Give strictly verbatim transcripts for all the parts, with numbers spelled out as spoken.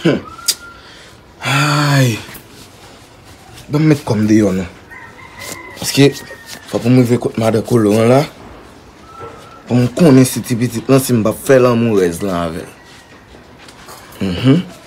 Hum. Ay. Ban m met kò m deyò non. Paske fò pou m rive kot madan Kolo an la. Pou m konnen si ti pitit lan, si m p ap fè lanmourèz lan avè l. Mhm.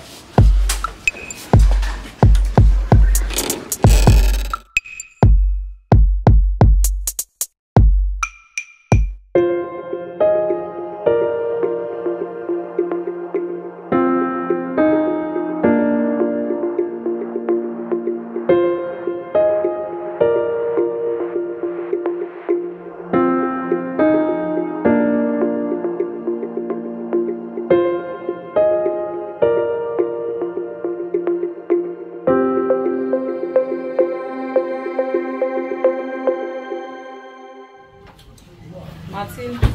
Matilde.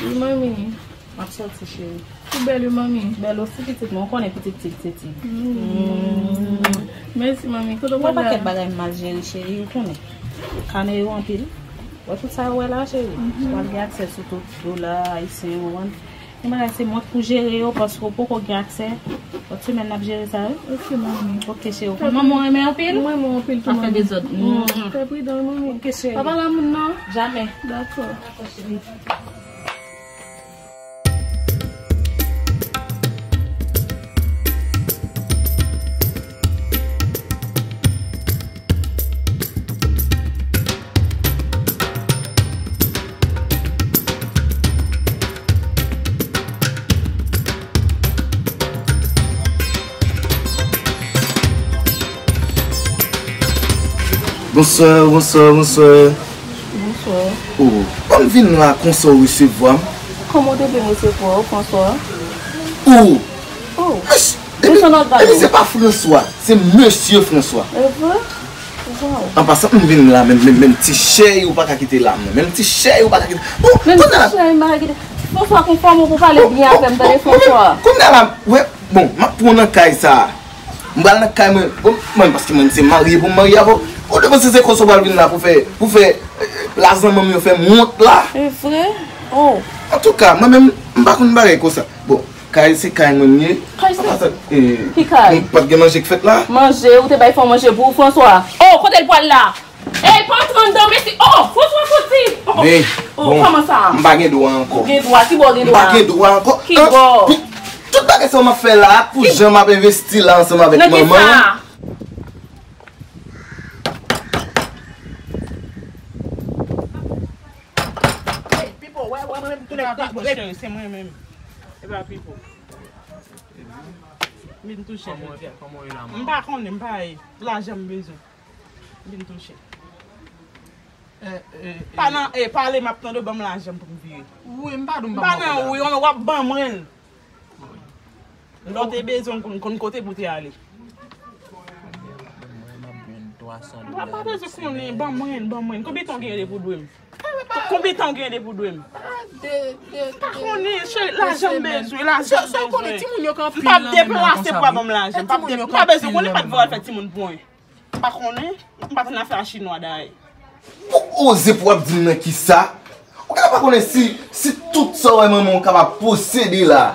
Wi, manmi. M ap soti, cheri. Ou bèl, wi, manmi. Bèl osi, pitit mwen. Ou konnen pitit tig se tig. Mm. Mèsi, manmi. Kote w pral la? Gen yon pakèt bagay m mal jere, cheri, ou konnen. Kane yo anpil. Wè tout sa yo wè la, cheri. Mhm. Ou pral gen aksè sou tout dola ayisyen, ou konprann? Gen bagay se mwen k pou jere yo, paske ou poko gen aksè. Lòt semèn n ap jere sa, wi. Ok, manmi. Ok, cheri. Ou konn manman w renmen anpil? Mwen renmen w anpil tou, manmi. Pa fè dezòd. Mm. Fè pridan, wi, manmi. Ok, cheri. Pa pale a moun, non. Jamè. Dakò. Dakò, cheri. Bonswa, bonswa, bonswa. Bonswa. Oh, ban m vin la konsa w resevwa m. Kòman w te vle m resevwa w, François? Oh. Oh. Mesye, depi, depi se pa François, se Mesye François. E vre? Waw. An pasan, m vin la, menm, menm, menm ti chèy ou pa ka kite la, non. Menm ti chèy ou pa ka kite. Bon, menm ti chèy m pa ka kite. François, konfòme w pou pale byen avè m, tande, François. Kounye a la, wè, bon, m ap pran nan kay sa a. M pral nan kay mwen. Bon, mwen, paske mwen se marye pou m marye avè w. Ou te panse se konsa w pral vin la pou fè, pou fè, eh, la zanmanm yo fè m wont la? E vre? Oh. Antouka, mwen menm, m pa konn bagay konsa. Bon, kay se kay mwen m ye. Kay se? Apa sa, eh, ki kay? M pa t gen manje k fèt la? Manje, ou te bay fanm manje pou ou, François? Oh, kote l pral la? Ey, pa antre anndan, mesye. Oh, François soti. Oh, oh, kòman sa? M pa gen dwa ankò. Ou gen dwa? Ki bò w gen dwa? M pa gen dwa ankò. Ki bò? Tout bagay sa yo m ap fè la, pou jan m ap envesti la ansanm avèk manman. Nan ki sa? Ey, Pipo, wè, wè, mwen menm tounen. Pipo, cheri, se mwen menm. E pa Pipo. Vin touche jodi a. M pa konnen, m pa ye. Lajan m bezwen. Vin touche. Eh, eh, pa nan, eh, pale, m ap tande w, ban m lajan m pou m vire. Wi, m pa di w m pa nan wi, w ap ban mwen l. Lè w te bezwen, m konn, konn kote pou w te ale. M pa, m pa bezwen konnen, ban mwen l, ban mwen l. Konbyen tan w genyen depi w dwe m? Konbyen tan w genyen depi w dwe m? M pa konnen, cheri, lajan m bezwen, lajan m bezwen. M p ap deplase pou w ap ban m lajan. M p ap de-, m pa bezwen konnen, m pa t vle w al fè timoun pou mwen. M pa konnen, m pa t nan afè a chinwa dayè. Ou oze pou w ap di m nan kisa? Ou genlè pa konnen si, si tout sa w wè manman w kapab posede la,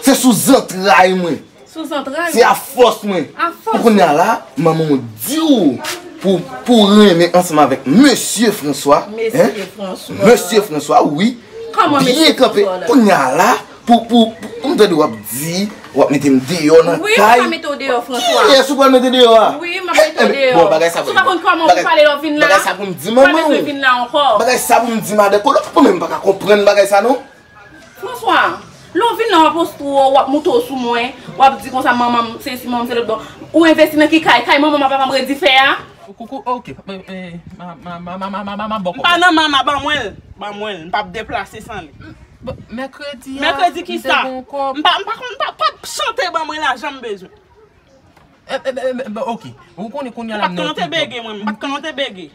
se sou zantray mwen. Sou zantray? Se a fòs mwen. A fòs? Pou kounye a la, manman w di w pou, pou renmen ansanm avèk Mesye François. Mesye François. Mesye François, wi. Kòman Mesye François la? Byen kanpe. Kounye a la, Pou, pou, pou, pou m tande w ap di, w ap mete m deyò nan kay. Wi, m ap mete w deyò, François. Kiyès ou pral mete deyò a? Wi, m ap mete w deyò. Bon, bagay sa pou m di. Si w pa konn kòman pou pale lè w vin la, bagay sa pou m di manman w. Ou pa bezwen vin la ankò. Bagay sa pou m di madan Kolo. Mwen menm m pa ka konprann bagay sa non. François, lè w vin la w ap ostre w, w ap moute w sou mwen, w ap di konsa manman m se si, manman m se lòt bò. Ou envesti nan ki kay? Kay manman m ak papa m redi fè a? Koukou, ok. Eh, eh, ma, ma, ma, ma, ma, ma, ma, ma, bòkò. M pa nan mama, ban mwen l. Ban mwen l. M p ap deplase san li. Bon, mèkredi a, mèkredi kisa? M te gon kòb. M pa, m pa konn, m pa, pa chante, ban mwen lajan m bezwen. Eh, eh, eh, eh, bon, ok. Ou konnen kounye a la m nan ti kòb. M pa t konn te bege, mwen. M pa t konn te bege.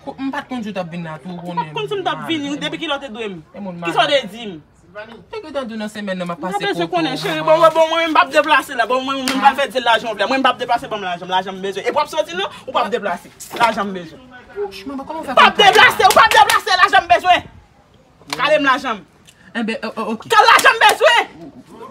Kou-, m pa t konn si w t ap vin la tou, ou konnen. M pa t konn si m t ap vini, depi kilè w te dwe m? Kisa w te di m? Te gentan di w nan semèn nan m ap pase poko. M pa bezwen konnen, cheri. Bon, bon, bon, mwen menm m p ap deplase la. Bon, mwen menm m pral fè di l lajan w vle. Mwen m p ap deplase, ban m lajan m, lajan m bezwen. Epi w ap soti non, ou p ap deplase. Lajan m bezwen. Wouch, manman, kòman w fè konn kay la? Ou p ap deplase, ou p ap deplase, lajan m bezwen. Kale m lajan m. Enben, o- o- ok. Kal lajan m bezwen!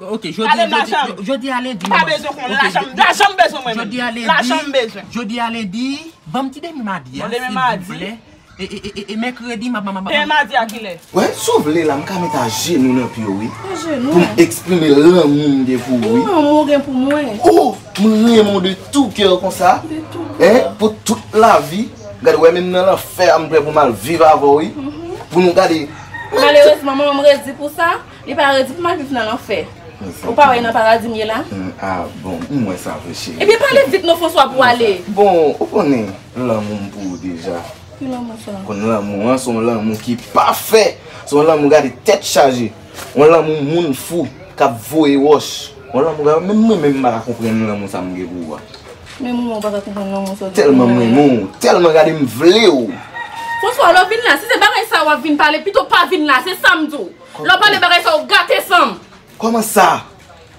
Ok, jodi, Kal jodi, lajan m. Jodi a lendi, manman. M pa bezwen konn lajan m. Lajan m bezwen mwen menm. Jodi a lendi. Lajan m bezwen. Jodi a lendi, ban m ti demi madi a, silvouplè. Demi madi. E, e, e, e, e mèkredi, m ap, m ap, m ap. Demi madi a kilè? Wè, si w vle la, m ka met ajenou nan pye w, wi. Ajenou? Pou m eksprime lanmou m gen pou ou, wi. Ki lanmou w gen pou mwen? Oh, m renmen w de tou kè konsa. De tou kè. Hein? Pou tout lavi. Gade, wè, menm nan lanfè a, m prè pou m al viv avè w, wi. Pou nou gade. Malerezman, manman m redi pou sa. Li pa redi pou m al viv nan lanfè. Ou pa wè nan paradi m ye la? Hmm, ah, bon, m wè sa vre, cheri. Ebyen, pale vit non, François, pou ale. Bon, ou konnen lanmou m pou ou deja. Ki lanmou sa? Ou konn lanmou an, se yon lanmou ki pafè. Se yon lanmou, gade, tèt chaje. Yon lanmou moun fou k ap voye wòch. Yon lanmou, gade, menm mwen menm m pa ka konprann lanmou sa m gen pou ou a. Menm ou menm ou pa ka konprann lanmou sa w gen pou mwen. Tèlman m renmen w, tèlman gade m vle w. François, lè w vin la, si se bagay sa w ap vin pale, pito pa vin la, se sa m di w. Lè w pale bagay sa, w gate san m. Kòman sa?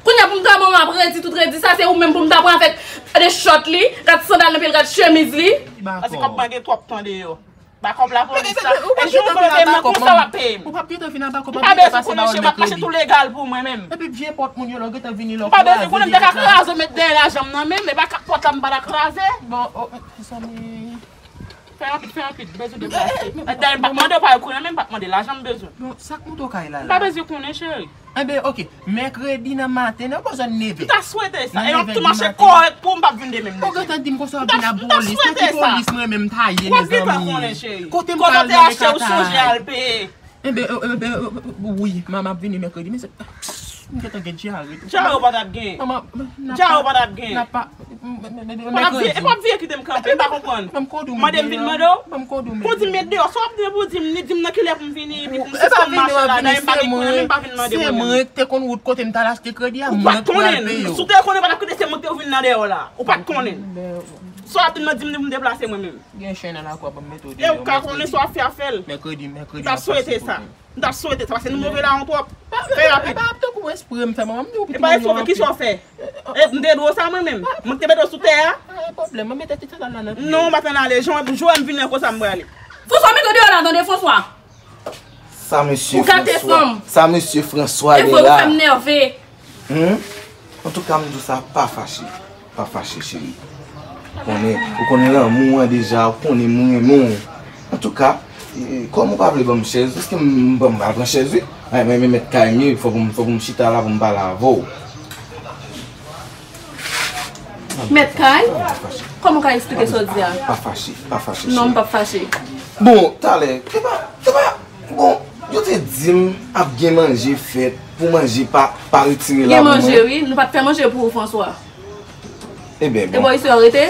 Kounye a pou m ta manman ap redi tout redi sa, se ou menm pou m ta pran avèk de chòt li, gad sandal nan pye l, gad chemiz li. Paske kòb mwen gen twòp tan deyò. Ba kòb lapolis la. E jan w vle peye m nan, konsa w ap peye m. Ou p ap gentan vin aba kòb. M pa bezwen konnen, cheri, m ap mache tou legal pou mwen menm. Epi vye pòt moun yo lè w gentan vini lè w kraze. M pa bezwen konnen, m te ka kraze w met dèyè lajan m nan menm, e pa pòt la m pa ta kraze. Bon, oh, mezanmi. Fè rapid, fè rapid, bezwen deplase. Dayè m pa t mande w pa konnen, men m pa t mande, lajan m bezwen. Bon, sa k moute w kay la la? M pa bezwen konnen, cheri. Enben, ok. Mèkredi nan maten, nan bò zòn neve. M ta swete sa. E m ap tou mache kòrèk pou m p ap vin de menm de. Ou gentan di m konsa w ap vin ap bolis. Nan ki bolis mwen menm m ta ye, mezanmi? W ap gentan konnen, cheri. Kote m pral nan mekata a? Kote w te achte, ou sonje al peye. Enben, enben, wi, manman ap vini mèkredi, men se, m gentan gen dyare tou. Dyare w pa t ap gen. Manman, dyare w pa t ap gen. N ap pa, m, m, m, m, mèkredi. E p ap veye kite m kanpe, m pa konprann. Mande m vin mande w. Pou di m met deyò, sa w ap di pou di m, ni di m nan kilè pou m vini, epi pou m sispann mache la, dayè m pa gen kouran, men m pa vin mande mwen menm. Se mwen ki te konn wout kote m t al achte kredi a, mwen ki pral peye w. Ou pa t konnen. Si w te konnen, pa t ap kite se mwen ki te vin nan deyò la. Ou pa t konnen. Sa w ap di m nan, di m pou m deplase mwen menm. Gen chen nan lakou a, ban m mete w deyò. E ou ka konnen sa w ap fè a fè l. Mèkredi, mèkredi. M ta swete sa. M ta swete sa, paske nou move la yon twòp. Fè rapid. E pa tankou espre m fè, manman, m di w pitit mwen yo anpil. E pa espre, kisa w fè? E m te dwe w sa mwen menm. Mwen ki te mete w sou tè a. Pa gen pwoblèm, mwen mete ti sandal la nan pye. Non, m pa t ann ale. Jan w ap jwe m vini an konsa m prale. François, mete w deyò la, tande, François. Sa mesye François, sa mesye François gen la. E vre, ou fè m nève. Hmm? Antouka, m di w sa, pa fache. Pa fache, cheri. Ou konnen, ou konnen lanmou an deja, ou konnen m renmen w. Antouka, e, kòm ou pa vle ban m chèz, èske m, m pral pran chèz, wi? Ay, mwen, men mèt kay m ye, fòk m, fòk m chita la pou m pale avè w. Mèt kay? Kòman w ka eksplike sa w di a? Pa fache, pa fache, cheri. Non, m p ap fache. Bon, talè, e pa, e pa, bon, yo te di m ap gen manje fèt, pou manje pa, pa retire la pou mwen. Gen manje, wi. Nou pa t fè manje pou ou, François. Enben, bon. E bò isi w rete?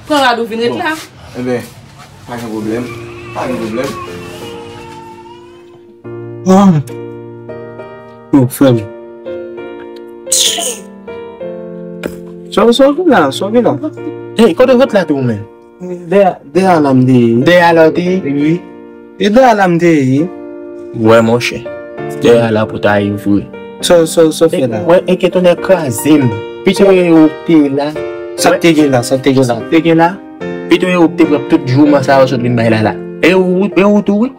Pran rad ou vin ret la. Enben, pa gen pwoblèm. Pa gen pwoblèm. Oh. Yo, frè m. Sa, sa w gen la, sa w gen la? Hey, kote w ret la tou, men? Dèyè, dèyè a la m te ye. Dèyè a la w te ye? Wi. E dèyè a la m te ye. Wè, monchè. Dèyè a la pou ta ye vre. Sa, sa, sa w fè la? Wè, e ke tonè kraze m. Pito e ou k te la. Sa k te gen la, sa k te gen la. Sa k te gen la. Pito e ou k te pran tout jouman sa yo sot vin bay la la. E ou, e ou tou, wi.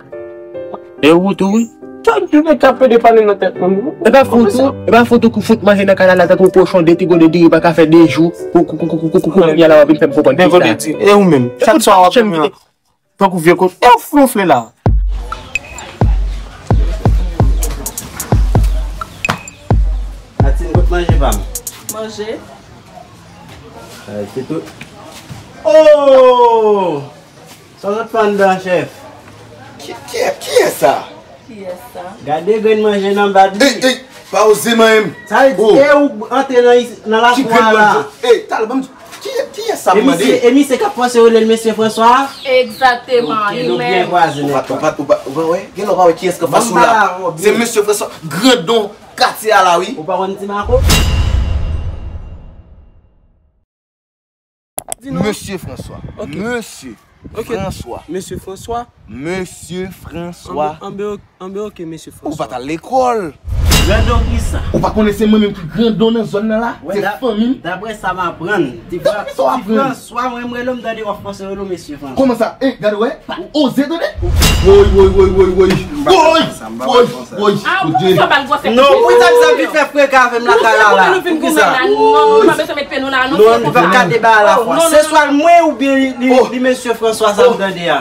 E ou tou, wi. Chak jounen k ap pede pale nan tèt mwen. E pa fout ou, e pa fout ou ki fout manje nan kay la la tankou kochon, de ti gode diri pa ka fè de jou. Kou, kou, kou, kounye a la w ap vin fè m konprann kisa. E ou menm, chak swa w ap tankou vye kot. E ou flonfle la. Atin, kot manje pa m? Manje. Ay, se tout. Oh! Sa w sot fè anndan an, chèf? Ki, ki, kiyès sa? Kiyès sa? Gade grenn manje nan bad li. Ey, ey, pa oze manyen m. Sa vle di, e ou antre nan, nan lakou a la. Ey, talè, ban m di, ki, kiyès sa m mande? E misye, e misye k ap fòse rele l mesye François a? Egzakteman, li menm. Ok, nou byen kwaze nèt. Ou pa, ou pa, ou pa, ou pa wè? Gen lè w pa wè kiyès k anfas ou la. Se mesye François, grandon katye a la, wi. Ou pa konn Ti Mako? Di non. Mesye François. Ok. Mesye François. Mesye François. Mesye François. Anben, anben, ok, mesye François. Ou pa t al lekòl. Grandon kisa? Ou pa konnen se mwen menm ki grandon nan zòn nan la? Se fanmi m. Daprè sa m aprann, ti Franswa, mwen m rele m tande w ap fòse rele w mesye Franswa. Kòman sa? Eh, gade wè. Ou oze tande? Woy, woy, woy, woy, woy. Woy, woy, woy. Non, pou sa m sa vin fè freka avè m lakay la la. Pou kisa? Non, nou pa ka deba a la fwa. Se swa mwen oubyen li mesye Franswa sa m tande a.